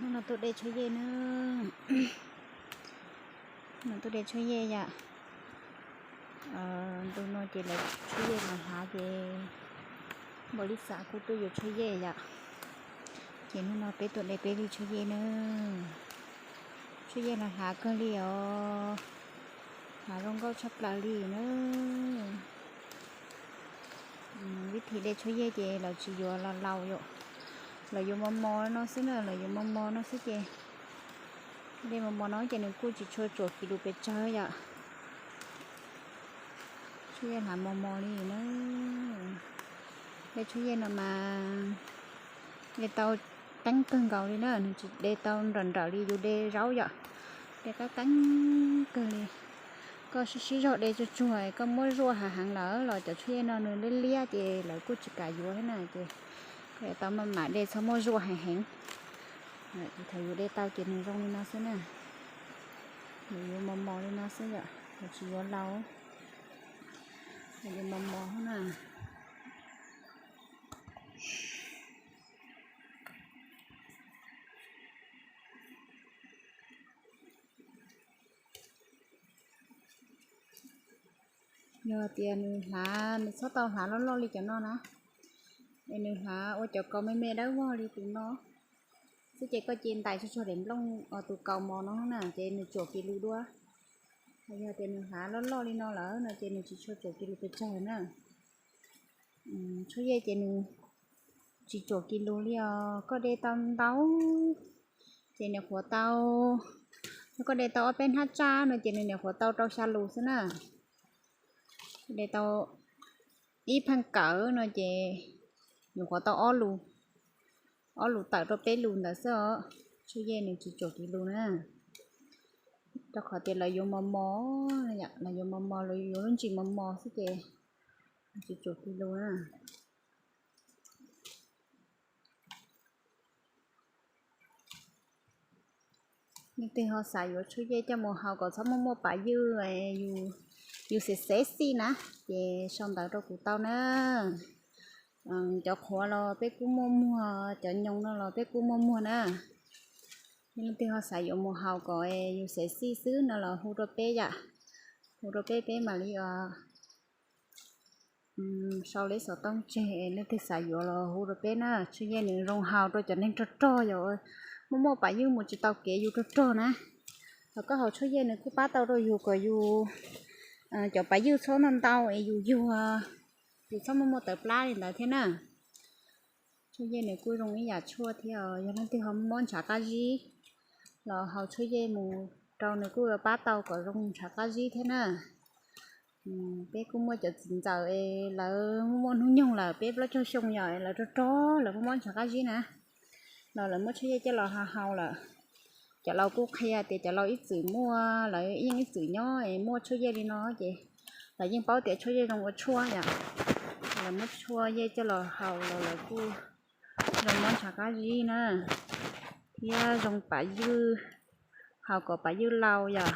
Hnub no tuaj de tshuaj yej na. Hnub no tuaj de tshuaj yej yom. Ntu no ces lawv tshuaj yej los hlav ces npau li xav kuj tuaj yuav tshuaj yej yom. Ces hnub no peb tuaj de peb li tshuaj yej na. Tshuaj yej los hlav kawg li os. Hlav zoo nkauj tshaj plaws li na. Vib thim de tshuaj yej ces lawv tsis yuav los laus yom, lawv yuav mos mos no xwb na, lawv yuav mos mos no xwb ces de mos mos no ces nws kuj tsis tshua tsuam kis lus pes tsawg yom. Tshuaj yej hlav mos mos li na. De tshuaj yej no mas de tau qeeb kawg nkaus li na, nws tsis de tau nrawm nrawm li yus de zaub yom. De qeeb qeeb kawg li. Koj sib sib zog de tsuag tsuag koj muab zuaj heev heev lawm los cov tshuaj yej no nws liab liab ces lawv kuj tsis kam yuav thiab na ces koj yuav tau maj mam de txhob muab zuaj heev heev. Ces thaum yus de tau ces nws zoo li no xwb na. Nws yuav mos mos li no xwb yom, nws tsis yuav laus. Nws yuav mos mos na. Yog tias nws hlav, nws txhob tau hlav loj loj li cov no na. Es nws hlav ua cov kaus me me dawb vog li tus no xwb ces koj cia ntais tsuag tsuag daim nplooj tus kaus mos no na ces nws tsuam kis lus dua. Yog tias nws hlav loj loj li no lawm no ces nws tsis tshua tsuam kis lus pes tsawg na. Tshuaj yej ces nws tsis tsuam kis lus li os, koj de tau ntau ces nws nyuam qhuav tau, yog koj de tau ob peb hnab tsaj no ces nws nyuam qhuav tau rau xya lus xwb na. De tau ib pheej kawm no ces nyuam qhuav tau ob lus, ob lus tawm rau peb lus ntawd xwb os. Tshuaj yej nws tsis tsuam kis lus na, rau qhov tias lawv yuav mos mos, lawv yuav mos mos, lawv yuav lub ntsis mos mos xwb ces tsis tsuam kis lus na. Leej twg ho xav yuav tshuaj yej coj mus haus kom txhob muaj muaj pam ywj, yus xev xev xij na, ces sau ntawv rau kuv tau na. Cov qhuav los peb kuj muaj muag, cov nyoos no los peb kuj muaj muag na. Leej twg ho xav yuav mus haus kom yus xev xij xwb no los hu rau peb yom, hu rau peb peb mam li sau lej xov tooj tseg. Leej twg xav yuav los hu rau peb na. Tshuaj yej nws zoo haus rau cov neeg rog rog, yog muaj muaj pam ywj mus tsis tau kev yus rog rog na. Thaum koj haus tshuaj yej nws kuj pab tau rau yus kom yus cov pam ywj txhob ntau ntau es yus yuag, yus txhob muaj muaj tawv plab li ntawd thiab na. Tshuaj yej nws kuj zoo ib yam tshuaj thiab, yog leej twg ho muab ntshav qab zib los haus tshuaj yej mus rau nws kuj pab tau kom zoo ntshav qab zib thiab na. Peb kuj muaj cov txiv ntxawm es lawv muaj muaj hnub nyoog lawm, peb plaub caug xyoo yom, lawv rog rog lawv muaj mob ntshav qab zib na, los lawv muab tshuaj yej coj los haus lawm. Cov laus kuj qhia tias cov laus ib txwm muaj, lawv yeej ib txwm nyob es muaj tshuaj yej li no ces lawv yeej paub tias tshuaj yej zoo ua tshuaj yom. Lawv muab tshuaj yej coj los haus los lawv kuj zoo mob ntshav qab zib na, thiab zoo pam ywj, haus kom pam ywj laus yom.